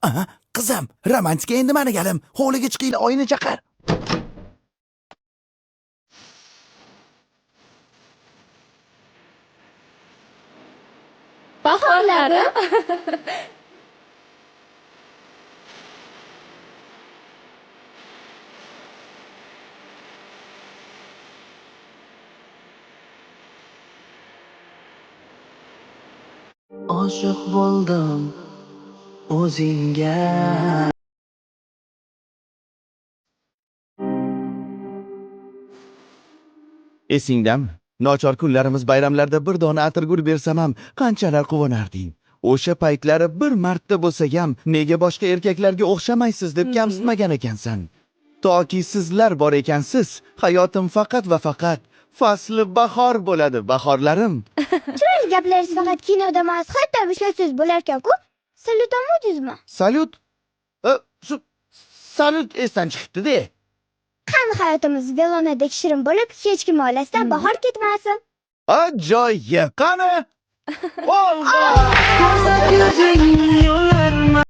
Aha, qizim, romantika endi mani galim. Hovliga chiqinglar, oyini chaqir. Bahorlarim. Oshiq bo'ldim o'zingga. Esingdami? Nochor kunlarimiz bayramlarda bir dona atirgul bersam ham qanchalar quvonarding. O'sha paytlari bir marta bo'lsa ham nega boshqa erkaklarga o'xshamaysiz deb kamsitmagan ekansan. Toki sizlar bor ekansiz, hayotim faqat va faqat fasli bahor bo'ladi, bahorlarim. Chiroyli gaplaringiz faqat kinoda emas, hatto ishlatsangiz bo'larkan-ku. Salyut olmadingizmi? Salyut. Salyut esdan chiqibdi-de. Qani hayotimiz velonadek shirin bo'lib, hech kim oilasidan bahor ketmasin. Ajoyib. Qani? Olg'a! Ko'rsat yuzing yo'llar.